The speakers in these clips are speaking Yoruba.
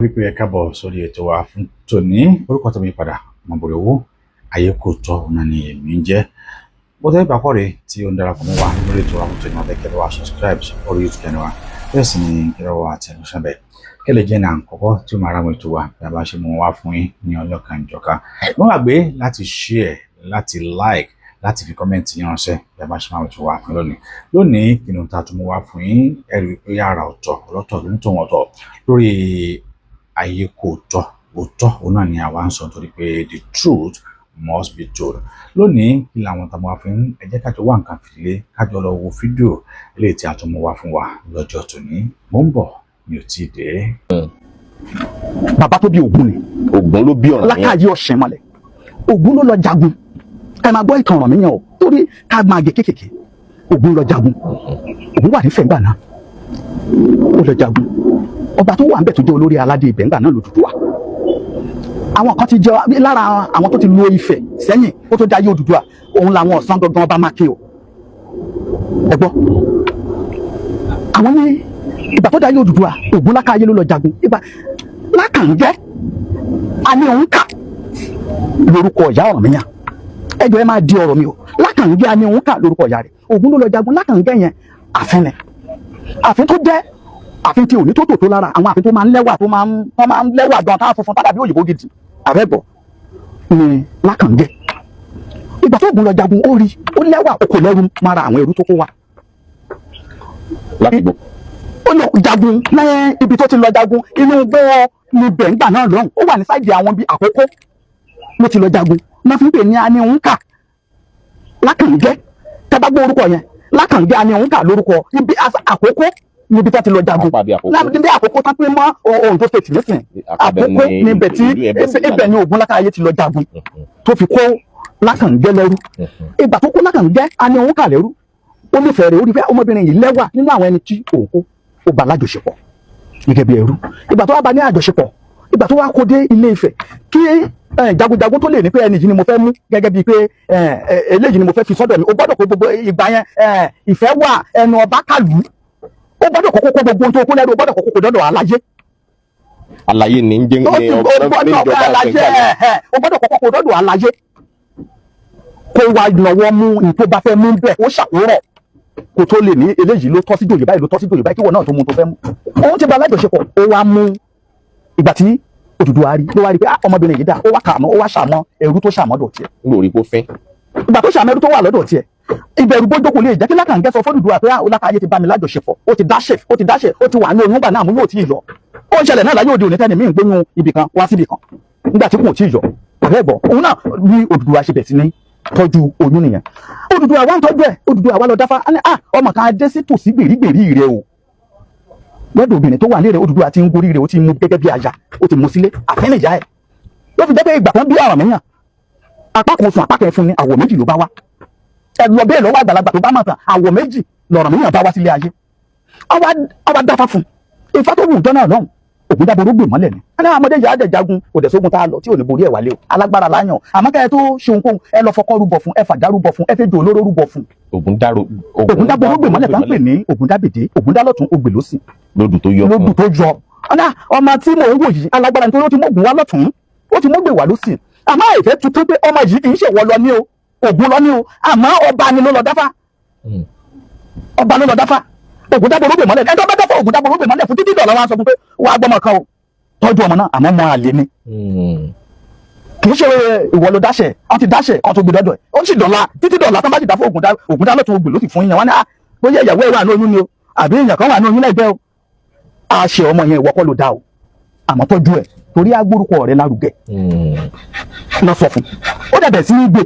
Wípé ẹ káàbọ̀ sórí ètò wa fún tòní. Orúkọ tó mi padà Ọmọbòrè owó ayé kò tọ́ ọ̀nà ni èmi ń jẹ́. Bó tẹ́ ìgbà kọ́rẹ̀ tí ó ń darapọ̀ mọ́ wa lórí ètò wa fún tòní, wọn fẹ́ kẹ́ bá wa subscribe orí YouTube channel wa, bẹ́ẹ̀ sì ni kẹ́ bá wa tẹ̀ lọ́sàn bẹ́ẹ̀ kẹ́ lè jẹ́ ní àkọ́kọ́ tí ó máa ra àwọn ètò wa bí a bá ṣe mú wá fún yín ní ọlọ́kan ìjọ̀kan. Wọ́n gbàgbé láti share, láti like, láti fi comment yín ránṣẹ́ bí a bá ṣe máa ètò wa fún lónìí. Lónìí, kí ni ohun tá a tún mú wá fún yín? Ẹ rí i pé yàrá ọ̀tọ̀ ọlọ́tọ̀ ló ń tò wọ́n tọ̀ lórí ayé kò tọ́. Òótọ́ òun náà ni àwa ń sọ, torí pé the truth must be told. Lónìí, kí làwọn tá a mú wá fún yín? Ẹ jẹ́ kájọ wá nǹkan fìdílé, kájọ lọ wo fídíò eléyìí tí a tún mú wá fún wa lọ́jọ́ tòní. Mò ń bọ̀, mi ò tíì dé. Bàbá tó bí Ògún ni. Ògún ló bí Ọ̀rànmíyàn. Lákàyè ọ̀sẹ̀ mọ́lẹ̀, Ògún ló lọ jagun. Ẹ máa gbọ́ ìtàn Ọ̀rànmíyàn o, torí ká máa gé kékèké. Ògún lọ jagun. Ògún wà nífẹ̀ẹ́ ńgbà náà, ó lọ jagun. Ọba tó wà ńbẹ̀ tó jẹ́ olórí aládé ibẹ̀ ńgbà náà l'Odùduwà. Àwọn kan ti jẹ lára àwọn tó ti lo Ifẹ̀ sẹ́yìn kó tó dáyé Odùduwà. Òun làwọn ọ̀sán gangan ọba Mákè o. Ẹ gbọ́, àwọn ní ìgbà tó dáyé Odùduwà, Ògún lákàyè ló lọ jagun. Ìgbà Lákàǹgẹ́ àní òun kà lórúkọ ìyá Ọ̀rànmíyàn. Ẹjọ́ ẹ máa di ọ̀rọ̀ mi o. Lákàǹgẹ́ àní òun kà lórúkọ ìyá rẹ̀. Ògún ló lọ jagun. Lákàǹgẹ́ yẹn, àfin ni. Àfin tó jẹ́ àfin tí ò ní tó tò tó lára àwọn àfin tó máa ń lẹ́wà, tó máa ń lẹ́wà gan, táwọn funfun tádàbí òyìnbó gidi àbẹ́gbọ̀ ni Lákàǹgẹ́. Ìgbà tó Ògún lọ jagun, ó rí ó lẹ́wà, ó kò lẹ́rú mara àwọn ẹrú tó kó wa. Láti gbọ́. Ó lọ jagun ní ibi tó ti lọ jagun, inú igbó níbẹ̀ ńgbà náà lọ́hùn. Ó wà ní side àwọn bíi Àkókó ló ti lọ jagun. Wọ́n fi ń pè ní Aníhùnkà Lákàǹgẹ́. Tẹ́ bá gbọ́ orúkọ yẹn, Lákàǹgẹ́ Aníhùnkà lórúkọ ibi Àkókó níbi tó ti lọ jagun. Apá bí Àkókó. Lábẹ́ Àkókó tán pé mọ́ Ondo State nísìn. Apá bẹ́ẹ̀ Àkókó ni níbẹ̀ tí ìlú ẹ̀ bẹ̀ sí. Ibẹ̀ ni Ògún Lákàyè ti lọ jagun tó fi kó Lákàǹgẹ́ lẹ́rú. Ìgbà tó kó Lákàǹgẹ́ Aníhùnkà lẹ́rú, ó nífẹ̀ẹ́ rẹ̀. Ó rí pé ọmọbìnrin yìí lẹ́wà nínú àwọn ẹni tí òun kó. Ó bá lájọṣepọ̀ gẹ́gẹ́ bí ẹrú. Ìgbà tó wá bá ní àjọṣepọ̀, ìgbà tó wá kó dé Ilé Ifẹ̀, kí jagunjagun tó lè ní pé ẹni yìí ni mo fẹ́ mú gẹ́gẹ́ bíi pé eléyìí ni mo fẹ́ fi sọ́dọ̀ mi, ó gbọ́dọ̀ kó gbogbo ìgbà yẹn, ìfẹ́ wà ẹnu ọba kàlù. Ó gbọ́dọ̀ kókó kó gbogbo ohun tó kó lẹ́rú, ó gbọ́dọ̀ kókó kó dọ́dọ̀ aláyé. Àlàyé ní ń jẹ́ ó ní ti ó ọba gbọ́dọ̀ níjọba aláyé. àfẹ́gbà. Ó gbọ́dọ̀ kókó kó dọ́dọ̀ aláyé, kó wá lọ́wọ́ mú ní tó bá fẹ́ mú bẹ́ẹ̀, ó ṣàkórọ̀ kó tó lè ní eléyìí ló tọ́ sí jòyè báyìí, ló tọ́ sí jòyè báyìí, kí wọ́n náà tó mú tó fẹ́ mú. Òun ti bá alájọṣepọ̀. Ó wá mú. Ìgbà tí Odùduwà rí ló wá rí pé, ah, ọmọbìnrin yìí dà. Ó wá kà mọ́, ó wá ṣàmọ́ ẹrú tó ṣàmọ́ dọ̀ tiẹ̀. Ń lórí kó fín. Ìgbà tó ṣàmọ́ ẹrú tó wà lọ́dọ̀ tiẹ̀, ìbẹ̀rù bójókòó lè jẹ́ kí Lákàǹgẹ́ sọ fọ́dùdùwà pé, ah, Lákàyè ti bá mi lájọṣepọ̀, ó ti dáṣẹ̀, ó ti dáṣẹ̀, ó ti wà ní oyún gbà náà, mú yóò tí ì yọ. Ó ń ṣẹlẹ̀ náà láyé òde òní, tẹ́ni míì ń gbóyún ibì kan wá síbì kan nígbà tí kò tí ì yọ. Àbẹ́gbọ̀ òun náà bí Odùduwà ṣe bẹ̀ sí ní tọ́jú oyún nìyẹn. Odùduwà wá ń tọ́jú ẹ̀. Odùduwà wá lọ dáfá á ní, ah, ọmọ kan adé sí tòsí gbèrígbèrí rẹ o lọ́dọ̀ obìnrin tó wà ní rẹ̀. Odùduwà ti ń gorí rẹ̀, ó ti mú gẹ́gẹ́ bí aya, ó ti mú sílé. Àfẹ́nìyá ẹ̀ ló fi jẹ́ pé ìgbà kan bí Ọ̀rànmíyàn, apá kan sùn, apá kan fún ni, àwọ̀ méjì ló bá wá. Ẹ lọ bẹ́ẹ̀ lọ́wọ́ àgbàlagbà tó bá mọ̀ tán, àwọ̀ méjì lọ̀rànmíyàn bá wá sílé ayé. Àwa dáfá fún ifá tó wù jọ́ náà lọ́hùn. Ògúndáboró gbè mọ́lẹ̀ ni ẹni àwọn ọmọdé yìí á dẹ̀ jagun, kò dẹ̀ sógun tá a lọ tí ò ní borí ẹ̀ wálé o. Alágbára láyàn, àmọ́ kẹ́ ẹ tó ṣe ohunkóhun, ẹ lọ fọkọ́ rúbọ fún, ẹ fàdá rúbọ fún, ẹ fẹ́ jò olóró rúbọ fún. Ògún dárò. Ògúndáboró gbè mọ́lẹ̀ tá ń pè ní Ògúndábèdé. Ògúndálọ́tún, ògbè lósì. Lódù tó yọ lódù fún. Tó yọ ọ̀nà ọmọ tí mò ń wò yìí alágbára, nítorí ó ti mógun wá lọ́tún, ó ti mógbè wá lósì. Àmọ́ ìfẹ́ tuntun pé ọmọ yìí kì í ṣèwọ lọ ní o, Ògún lọ ní o, àmọ́ ọba ni ló lọ dáfá. Ọba ló lọ dáfá Ògúndáboró gbè mọ́lẹ̀. Ẹni tó bá dáfá Ògúndáboró gbè mọ́lẹ̀ fún títí dọ̀là, wọn sọ fún pé wàá gbọ́mọ kan o, tọ́jú ọmọ náà, àmọ́ mọ́ àlè ni. Kì í ṣe ìwọ ló dáṣẹ, wọn ti dáṣẹ kan tó gbé dọdọ ẹ. Ó sì dọ̀la, títí dọ̀la tán bá sì dáfọ́ Ògúndá lọ́tún, ogbè ló sì fún yẹn. Wọn ní à bóyá ìyàwó ẹ wà ní oyún ni o, àbí èèyàn kan wà ní oyún lẹ́gbẹ́ o, a ṣe ọmọ yẹn, ìwọ kọ́ ló dá o, àmọ́ tọ́jú ẹ̀ torí agbórúkọ rẹ̀ lárugẹ. Lọ sọ fún ó dẹ̀bẹ̀ sí ní gbé.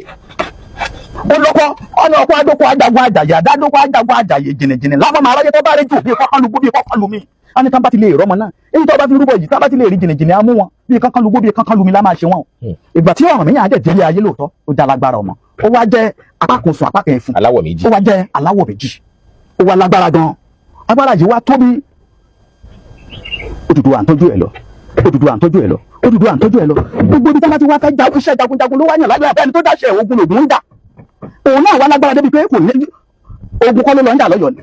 Ó lọ́kọ́ ọ̀nà ọkọ̀ adókò ajagun àjàyè, àdádókò ajagun àjàyè jìnnìjìnnì láwọn ọmọ aráyé tó bá rí jù bíi kọ́kán lugbó, bíi kọ́kán lumi. Á ní tán bá ti lè rọ́mọ náà, èyí tó bá fi rúbọ yìí, tán bá ti lè rí jìnnìjìnnì á mú wọn, bíi kọ́kán lugbó, bíi kọ́kán lumi lá máa ṣe wọn o. Ìgbà tí Ọ̀rànmíyàn á dẹ̀ délé ayé lóòótọ́, ó dá lágbára ọmọ. Ó wá jẹ́ apá kan sùn, apá kan ẹ̀fun. Aláwọ̀ méjì. Ó wá jẹ́ aláwọ̀ méjì, ó wá lágbára gan. Agbára yìí wá tóbi. Odùduwà ń tọ́jú ẹ̀ lọ, Odùduwà ń tọ́jú ẹ̀ lọ, Odùduwà ń tọ́jú ẹ̀ lọ. Gbogbo ibi tí wọ́n ti wá fẹ́ jagun, iṣẹ́ jagunjagun ló wá yàn láyọ̀. Abẹ́ni tó dáṣẹ́ ogun lògùn ń dà. Òun náà wá lágbára débi pé kò ní ogun kọ́ ló lọ ń jà lọ́yọ̀ọ́ ni,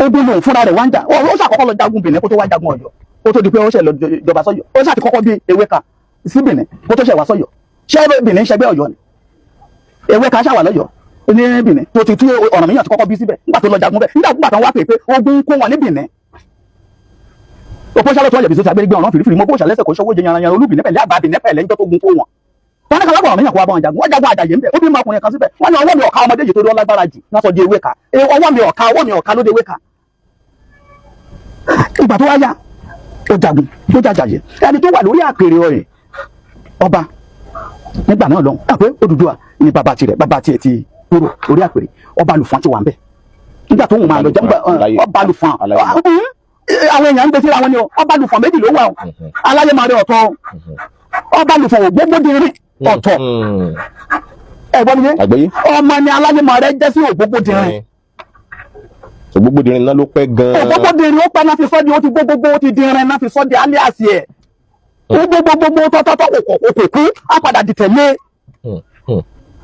ogun lòun fúnra rẹ̀ wá ń jà. Ó ṣàkọ́kọ́ lọ jagun Benin kó tó wá jagun Ọ̀yọ́. Ó tó di pé ó ṣe lọ jọba sọ́yọ́, ó ṣáà ti kọ́kọ́ bí Ewéka sí Benin kó tó ṣe wá sọ́yọ́. Ṣé Benin ṣẹgbẹ́ Ọ̀yọ́ ni? Ewéka ṣàwà lọ́yọ́ ní Benin tó ti tú Ọ̀rànmíyàn ti kọ́kọ́ bí síbẹ̀ nígbà tó lọ jagun bẹ́ẹ̀, nígbà tó wá pè pé ogun kó wọn ní Benin. Òpó ṣálọ̀ tó wọ́n jẹ̀bi sóti agbẹ́gbẹ́ ọ̀ràn fìrífìrí mọ́ bó ṣàlẹ́sẹ̀ kò ṣọwọ́ jẹ yanranyanran olúbìnrin pẹ̀lẹ́ àgbà Benin pẹ̀lẹ́ níjọ́ tó gun kó wọn. Wọn ní kálábọ̀ Ọ̀rànmíyàn kó wá bá wọn jagun, wọ́n jagun àjàyè ńbẹ̀, ó bí ọmọkùnrin kan síbẹ̀. Wọ́n ní ọwọ́ mi ọ̀ka ọmọdé yìí tó dán lágbára jù náà sọ di Ewéka. Ọwọ́ mi ọ̀ka, ọwọ́ mi ọ̀ka ló dé Ewéka. Ìgbà tó wá yá, ó jagun, ó jàjàyè. Ẹni tó wà lórí àpèrè ọ̀rẹ́ ọba nígbà náà lọ́hùn àpé Odùduwà ni bàbá tirẹ̀, bàbá tiẹ̀ ti kúrò lórí àpèrè. Ọba Lùfọ̀n ti wà ń bẹ̀ nígbà tó ń máa lọ jẹ́ ọba Lùfọ̀n. Àwọn èèyàn ń gbé síra wọn ni o. Ọba Lùfọ̀n méjì ló wà o. Aláyémọ̀rẹ́ ọ̀tọ̀, ọba Lùfọ̀n Ògbógbódìrín ọ̀tọ̀. Ẹ gbọ́ mi yé? Àgbọ́yé. Ọmọ ni Aláyémọ̀rẹ́ jẹ́ sí Ògbógbódìrín. Ògbógbódìrín náà ló pẹ́ gan-an. Ògbógbódìrín ó pẹ́ náà fi sọ́ di ó ti gbogbogbò, ó ti dìrín náà fi sọ́ di alias ẹ̀. Ó gbogbogbò tọ́tọ́tọ́ kò kú, á padà dìtẹ̀ lé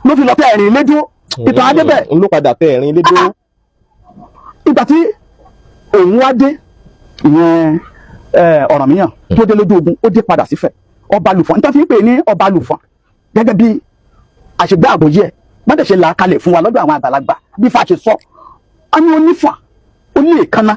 ló fi lọ tẹ ẹ̀rìn lédó. Ìtàn adébẹ̀. Ló padà tẹ ẹ̀rín lédó. Ìgbà tí òun wá dé, ìyẹn Ọ̀rànmíyàn tó dé lójú ogun, ó dé padà sífẹ̀. Ọba Lùfọ̀n nítorí fi ń pè ní ọba Lùfọ̀n gẹ́gẹ́ bí àṣegbé àgbòyé ẹ̀ gbọ́dọ̀ ṣe là á kalẹ̀ fún wa lọ́dọ̀ àwọn àgbàlagbà bí fa ṣe sọ á ní onífà ó ní èékánná.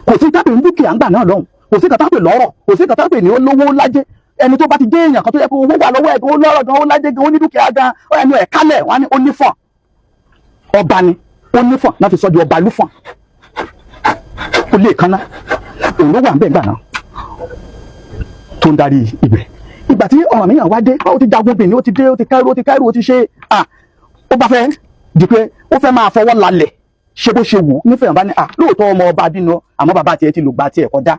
Kò sí tápè ń dúkìá ńgbà náà lọ́hùn, kò sí kàtàpè lọ́rọ̀, kò sí kàtàpè ní olówó lájẹ́. Ẹni tó bá ti dé èèyàn kan tó yẹ kó owó wà lọ́wọ́ ẹ̀ gan, ó lọ́rọ̀ gan, ó lájẹ́ gan, ó ní dúkìá gan, ẹnu ẹ̀ kálẹ̀ wọn á ní onífọ̀n, ọba ni onífọ̀n náà fi sọ di ọba lúfọ̀n. Ó lè kánná, òun ló wà ń bẹ̀ gbà náà tó ń darí ibẹ̀. Ìgbà tí Ọ̀rànmíyàn wá dé, ó ti jagun Benin, ó ti dé, ó ti kẹ́rù, ó ti kẹ́rù, ó ti ṣe à ó bá fẹ́ di pé ó fẹ́ máa fọwọ́ lálẹ̀ ṣe bó ṣe wù ú nífẹ̀ẹ́. Bá ní à lóòótọ́ ọmọ ọba bínú, àmọ́ bàbá tiẹ̀ ti lùgbà tiẹ̀ kọjá.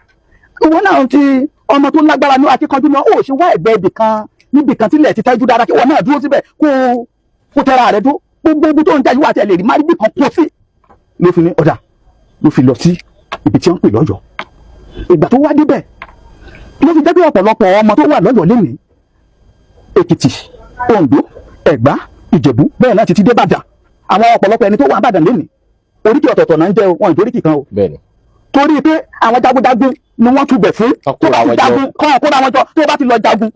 Ìwọ náà ti ọmọ tó lágbára ní akíkanjú náà, ó ṣe wá ẹ̀gbẹ́ ibì kan níbì kan tílẹ̀ ti tẹ́jú dára kí ìwọ náà dúró síbẹ̀ kó tẹ́ra rẹ̀ dó. Gbogbo ogun tó ń jà yìí wà tí ẹ lè rí má rí bí kan kó sí. Ló fi ní ọ̀dà, ló fi lọ sí ibi tí wọ́n ń pè lọ́yọ̀ọ́. Ìgbà tó wá débẹ̀ ló fi jẹ́ pé ọ̀pọ̀lọpọ̀ ọmọ tó wà lọ́yọ̀ọ́ lénìí, Èkìtì, Oǹdó, Ẹ̀gbá, Ìjẹ̀bú, bẹ́ẹ̀ náà títí dé Ìbàdàn, àwọn ọ̀pọ̀lọpọ̀ ẹni tó wà Ìbàdàn lénìí, oríkì ọ̀tọ̀ọ̀tọ̀ náà ń jẹ́ o, wọn ìjóríkì kan o. Torí pé àwọn jagunjagun ni wọ́n túbẹ̀ fún. Wọ́n Tó kóra bá ti wọn jọ. jagun kọ́ kóra wọn jọ, tó bá ti lọ jagun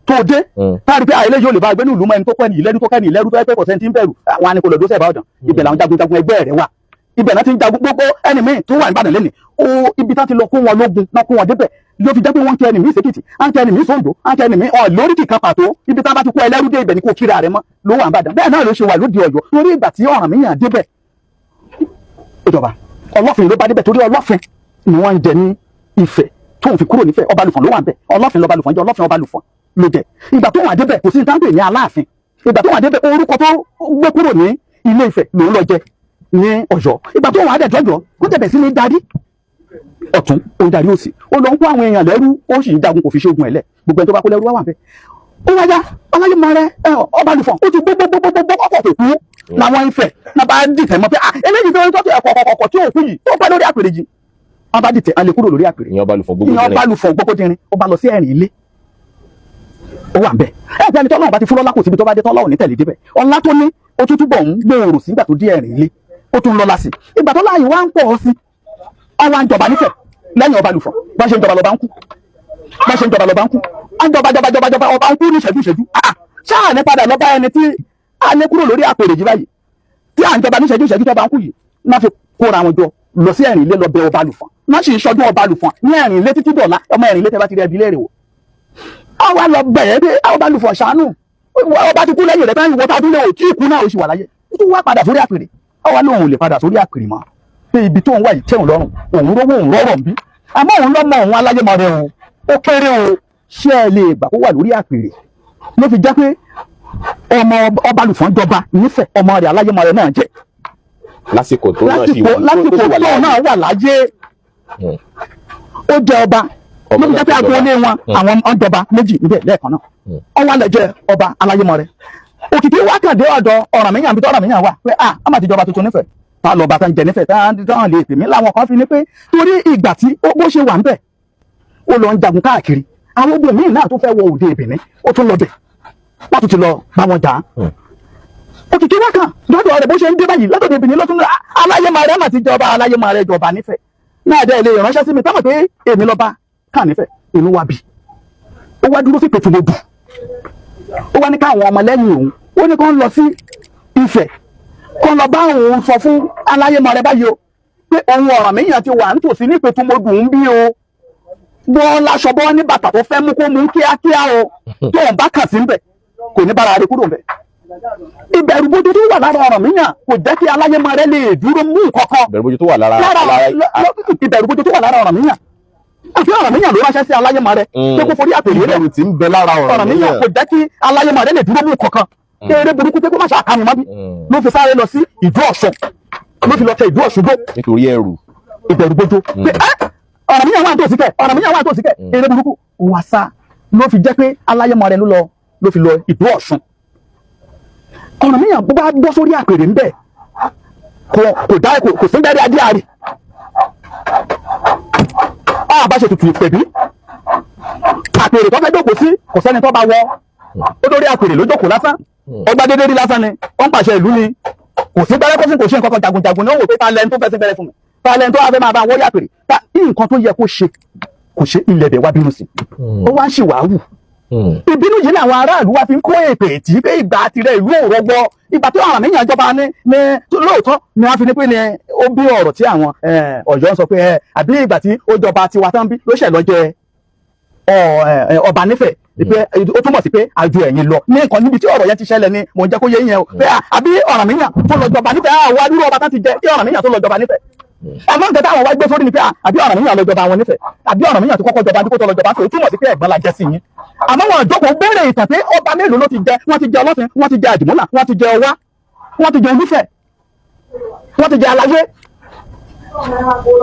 tó dé, táàrí pé àìlè yóò lè bá gbé ní ìlú mọ́ ẹni tó kọ́ ẹni ìlẹ́rú, tó kẹ́ ẹni ìlẹ́rú, tó ẹ pé kọ̀sẹ́ntì ń bẹ̀rù àwọn anìkò lọ́dọ́ sẹ́ẹ̀bà ọ̀dàn. Ibẹ̀ làwọn jagunjagun ẹgbẹ́ rẹ̀ wà, ibẹ̀ náà ti ń jagun. Gbogbo ẹni míì tó wà níbàdàn lẹ́nìí ó, ibi tá ti lọ kó wọn lógun náà kó wọn débẹ̀. Ló fi jẹ́ pé wọ́n ń kẹ́ ẹni míì sèkìtì, à ń kẹ́ ẹni míì sóńdó, à ń kẹ́ ẹni míì ọ̀ lóríkì kan pàtó. Ibi tá bá ti kó ẹlẹ́rú dé, ibẹ̀ ni kò kíra rẹ̀ mọ́ ló wà níbàdàn. Bẹ́ẹ̀ náà ló ṣe wà lóde Ọ̀yọ́. Torí ìgbà tí Ọ̀rànmíyàn débẹ̀, ìjọba Ọlọ́fin ló bá débẹ̀, torí Ọlọ́fin ni wọ́n ń jẹ ní Ifẹ̀ tóun fi kúrò nífẹ̀. Ọba Lùfọ̀n ló wà ń bẹ̀, Ọlọ́fin lọ́ba Lùfọ̀n jẹ́, Ọlọ́fin ọba Lùfọ̀n ló jẹ. Ìgbà tó wà débẹ̀, kò sí ní táǹpẹ̀ ní Aláàfin. Ìgbà tó wà débẹ̀, orúkọ tó gbé kúrò ní Ilé Ifẹ̀ lòún lọ jẹ ní Ọ̀yọ́. Ìgbà tó wà dẹ̀ dọ́jọ́, ó tẹ̀bẹ̀ sí ní darí ọ̀tún, ó ń darí òsì, ó lọ ń kó àwọn èèyàn lẹ́rú, ó sì ń jagun, kò fi ṣe ogun ẹ̀ lẹ̀. Gbogbo ẹni tó bá kó lẹ́rú wá wà ń bẹ̀. Ó wáyá ọláyé ẹ ọba Lùfọ̀n ó ti gbogbogbogbogbò ọkọ̀ kò kú làwọn Ifẹ̀ náà bá dìtẹ̀ mọ́ pé ah, eléyìí tó ń tọ́jú ẹ̀kọ́ kọ̀ọ̀kọ̀ tí ò kú yìí tó pẹ́ lórí àpèrè yìí, wọ́n bá dìtẹ̀ á lè kúrò lórí àpèrè. Ìyẹn ọba Lùfọ̀n gbogbo Ìyẹn ọba Lùfọ̀n gbogbo, ó bá lọ sí ẹ̀rìn ilé, ó wà ń bẹ̀. Ẹ jẹ́ ẹni tọ́lọ́run bá ti fún lọ́lá, kò síbi tó bá dé tọ́lọ́run ní tẹ̀lé débẹ̀. Ọlá tó ní ó tún túbọ̀ ń gbòòrò sí. Ìgbà tó dé ẹ̀rìn ilé, ó tún lọ́lá sí. Ìgbà tó láàyè wá ń pọ̀ sí, ọwọ́ à ń jọba nífẹ̀ lẹ́yìn ọba Lùfọ̀n. Bá ṣe ń jọba lọ́ba ń kú, bá ṣe ń jọba lọ́ba ń kú, à ń jọba jọba jọba jọba, ọba ń kú ní ìṣẹ́jú ìṣẹ́jú. Ah, ṣáà ní padà lọ́ba ẹni tí a ní kúrò lórí àpèrè yìí báyìí tí à ń jọba ní ìṣẹ́jú ìṣẹ́jú tọ́ba ń kú yìí náà fi kóra wọn jọ lọ sí ẹ̀rìn ilé lọ bẹ ọba Lùfọ̀n náà, sì ń ṣọdún ọba Lùfọ̀n ní ẹ̀rìn ilé títí dọ̀la. Ọmọ ẹ̀rìn ilé tẹ́ bá ti rí ẹbí léèrè wò. Àwa lọ bẹ̀rẹ̀ pé ọba Lùfọ̀n ṣàánú, ọba ti kú lẹ́yìn rẹ̀ báyìí, wọ́n tún lé ò tí ì kú náà, ó sì wà láyé, ó tún wá padà sórí àpèrè. Àwa lóun ò lè padà sórí àpèrè mọ́, pé ibi tó ń wà yìí tẹ̀wọ̀n lọ́rùn, òun rówó, òun rọrọ̀ ń bí, àmọ́ òun lọ́mọ òun aláyémọ rẹ o, ó kéré o, ṣé ẹ lè gbà kó wà lórí àpèrè? Ló fi jẹ́ pé ọmọ ọba Lùfọ̀n jọba nífẹ̀ẹ́, ọmọ rẹ̀ aláyémọ rẹ náà jẹ́. Lásìkò tó náà sì Lásìkò wà lásìkò tó sì wà tó láàyè. náà wà láyé, ó jẹ ọba. Ọba Ló fi náà jẹ́ pé ti jọba. agboolé wọn, àwọn ọjọba méjì níbẹ̀ lẹ́ẹ̀kan náà. Ọwọ́ alẹ́ jẹ́ ọba aláyémọ rẹ. Òkìkí wá kàdé ọ̀dọ̀ Ọ̀rànmíyàn bí tó Ọ̀rànmíyàn wà pé ah, a máa ti jọba tuntun nífẹ̀ẹ́, ta lọ́ba tá ń jẹ nífẹ̀ẹ́ tá lè pè mí? Láwọn kan fi ní pé torí ìgbà tí ó bó ṣe wà ń bẹ̀, ó lọ ń jagun káàkiri, àwọn ogun míì náà tó fẹ́ wọ òde Ìbìní, ó tún lọ bẹ̀ wọ́n tún ti lọ bá wọn jà á. Òkìkí wá kàn lọ́dọ̀ rẹ̀ bó ṣe ń dé báyìí lọ́dọ̀ Ìbìní lọ́tún, aláyémọ rẹ mà ti jọba, aláyémọ rẹ jọba nífẹ̀ẹ́ náà dẹ́ ilé ìránṣẹ́ sí mi táwọn pé èmi lọ́ba. kàn nífẹ̀ẹ́ inú wa bì. Ó wá dúró sí Pẹ̀tùmọ̀dù, ó wá ní káwọn ọmọlẹ́yìn òun, ó ní kó ń lọ sí Ifẹ̀, kó ń lọ bá òun sọ fún Aláyémọrẹ báyìí o, pé òun Ọ̀rànmíyàn ti wà nítòsí ní Pẹ̀tùmọ̀dù ń bí o, bọ́ láṣọ bọ́ ní bàtà tó fẹ́ mú kó mú kíákíá o, tó òun bá kàn sí ń bẹ̀ kò ní bára rẹ kúrò ń bẹ̀. Ìbẹ̀rù bójú tó wà lára Ọ̀rànmíyàn kò jẹ́ kí Aláyémọrẹ lè dúró mú kankan. Ìbẹ̀rù bójú tó wà lára lára lára ìbẹ̀rù bójú tó wà lára Ọ̀rànmíyàn, àfi Ọ̀rànmíyàn ló ránṣẹ́ sí Aláyémọrẹ pé kó forí àpèrè rẹ̀. Ìbẹ̀rù tí ń bẹ lára Ọ̀rànmíyàn Ọ̀rànmíyàn kò jẹ́ kí Aláyémọrẹ lè dúró mú kankan, kéré burúkú pé kó má ṣàkàmì mọ́bí, ló fi sáré lọ sí ìdú Ọ̀ṣun, ló fi lọ tẹ ìdú Ọ̀ṣun dó. Nítorí ẹ̀rù. Ìbẹ̀rù bójú pé ẹ́ Ọ̀rànmíyàn wà tó sí kẹ̀, Ọ̀rànmíyàn wà tó sí kẹ̀, eré burúkú wà sá, ló fi jẹ́ pé Aláyémọrẹ ló lọ, ló fi lọ ìdú Ọ̀ṣun. Ọ̀rànmíyàn bó bá bọ́ sórí àpèrè ńbẹ̀, kò dá kò sí gbẹ́rẹ́ adé àrí a bá ṣe tutù ìpẹ̀bí àpèrè tó fẹ́ jókòó sí, kò sẹ́ni tó bá wọ ó dórí àpèrè ló jókòó lásán. Ọgbà dédé rí lásán ni ó ń pàṣẹ ìlú ni, kò sí gbẹ́rẹ́, kó sí kò ṣe nǹkan kan. Jagunjagun ni ó wò pé ta lẹni tó fẹ́ sí gbẹ́rẹ́ fún mi, ta lẹni tó wá fẹ́ máa bá wọ́rí àpèrè ta. Nǹkan tó yẹ kó ṣe kò ṣe, ilẹ̀ bẹ̀ wá bínú sí, ó wá ń ṣìwàhù. Ìbínú yìí làwọn aráàlú wa fi ń kó èpè tí pé ìgbà tirẹ̀ ìlú ò rọgbọ, ìgbà tó Ọ̀rànmíyàn jọba ní lóòótọ́ ni wọ́n fi ní pé ní ó bí ọ̀rọ̀ tí àwọn Ọ̀yọ́ ń sọ pé àbí ìgbà tí ó jọba tiwa tán bí ló ṣẹ̀ lọ jẹ ọba nífẹ̀ẹ́, pé ó túmọ̀ sí pé àjò ẹ̀yìn lọ ní nǹkan níbi tí ọ̀rọ̀ yẹn ti ṣẹlẹ̀ ni mò ń jẹ́ kó yé yẹn o, pé àbí Ọ̀rànmíyàn tó lọ jọba nífẹ̀ẹ́, àwọn adúrú ọba tán ti jẹ kí Ọ̀rànmíyàn tó lọ jọba nífẹ̀ẹ́. Àmọ́ nǹkan táwọn wá gbé sórí ni pé àbí Ọ̀rànmíyàn lọ jọba àwọn nífẹ̀ẹ́, àbí Ọ̀rànmíyàn tó kọ́kọ́ jọba bí kó tó lọ jọba, tó túmọ̀ sí pé ẹ̀gbọ́n la jẹ́ sí yín. Àmọ́ wọn jókòó béèrè ìtàn pé ọba mélòó ló ti jẹ. Wọ́n ti jẹ Ọlọ́fin, wọ́n ti jẹ Àdìmúlà, wọ́n ti jẹ Ọwá, wọ́n ti jẹ Olúfẹ̀, wọ́n ti jẹ Aláyé,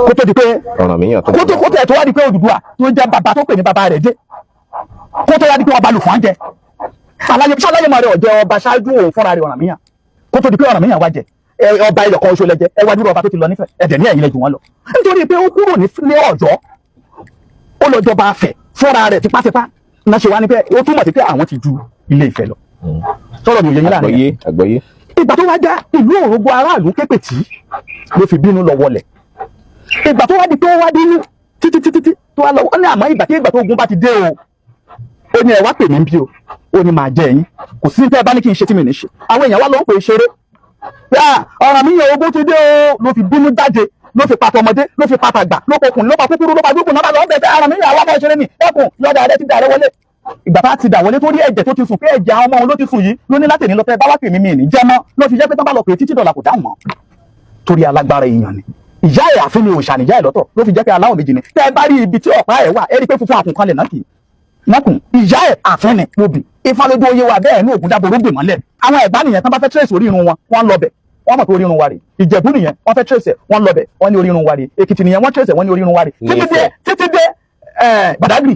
kó tó di pé Ọ̀rànmíyàn tó kó tó ẹ̀ tó wá di pé Odùduwà tó jẹ́ bàbá tó pè ní bàbá rẹ̀ dé, kó tó wá di pé ọba Lùfọ́n jẹ Aláyé. Ṣáláyé máa rẹ̀ ọ̀jẹ̀ ọba ṣáájú òun fúnra rẹ̀ Ọ̀rànmíyàn, kó tó di pé Ọ̀rànmíyàn wá jẹ ọba ẹyọ kan oṣù lẹ́jẹ. Ẹ wá dúró ọba tó ti lọ nífẹ̀ẹ́ ẹ̀dẹ̀ ní ẹ̀yìn lẹ́jù wọn lọ, nítorí pé ó kúrò ní Ọ̀yọ́, ó lọ jọba Ifẹ̀ fúnra rẹ̀ tipátipá náà ṣe wá ní pé ó túmọ̀ sí pé àwọn ti ju Ilé Ifẹ̀ lọ. Sọ̀rọ̀ mi ò yẹ yín láàrin yẹn? Àgbọ́yé, àgbọ́yé. Ìgbà tó wá já ìlú Òrogbo, aráàlú képè tí ló fi bínú lọ wọlẹ̀. Ìgbà tó wá di tó wá bínú títí títí tí tó wá lọ, ó ní àmọ́ ìgbà tí ìgbà tó ogun bá ti dé o, ó ní ẹ wá pè mí bí o, ó ní màá jẹ yín, kò sí tẹ́ ẹ bá ní kí n ṣe tí mi ní ṣe. Àwọn èèyàn wá lọ ń pè é ṣeré pé à Ọ̀rànmíyàn ogun ti dé o, ló fi bínú jáde, ló fi pàtó ọmọdé, ló fi pàtó àgbà, ló pokùn, ló pa kúkúrú, ló pa dúkùn náà bá lọ bẹ̀ pé Ọ̀rànmíyàn àwọn ọmọ ṣeré ni ẹkùn yọ̀dà rẹ ti dà rẹ wọlé. Ìgbà tá ti dà wọlé tó rí ẹ̀jẹ̀ tó ti sùn, pé ẹ̀jẹ̀ àwọn ọmọ òun ló ti sùn yìí, ló ní láti ní lọ tẹ́ bá wá pè mí, mi ní jẹ́ mọ́. Ló fi jẹ́ pé tán bá lọ pè títí dọ̀là kò dáhùn mọ́, torí alágbára èèyàn ni. Ìyá ẹ̀ àfin ni, òòṣà níyà ẹ̀ lọ́tọ̀, ló fi jẹ́ pé aláwọ̀ méjì ni. Tẹ́ ẹ bá rí ibi tí ọ̀pá ẹ̀ wà, ẹ rí i pé funfun àkùn kan lẹ̀ náà kì í mọ́kùn. Ìyá ẹ̀ àfin ni lóbì ifá lójú oyé wa bẹ́ẹ̀ ní ògùn dáboró gbè mọ́lẹ̀. Àwọn Ẹ̀gbá nìyẹn, tán bá fẹ́ trace orírun wọn, wọ́n lọ bẹ̀, wọ́n mọ̀ pé orírun wa rè. Ìjẹ̀bú nìyẹn, wọ́n fẹ́ trace ẹ̀, wọ́n lọ bẹ̀, wọ́n ní orírun wa rè. Èkìtì nìyẹn, wọ́n trace ẹ̀, wọ́n ní orírun wa rè, títí dé títí dé Badagry.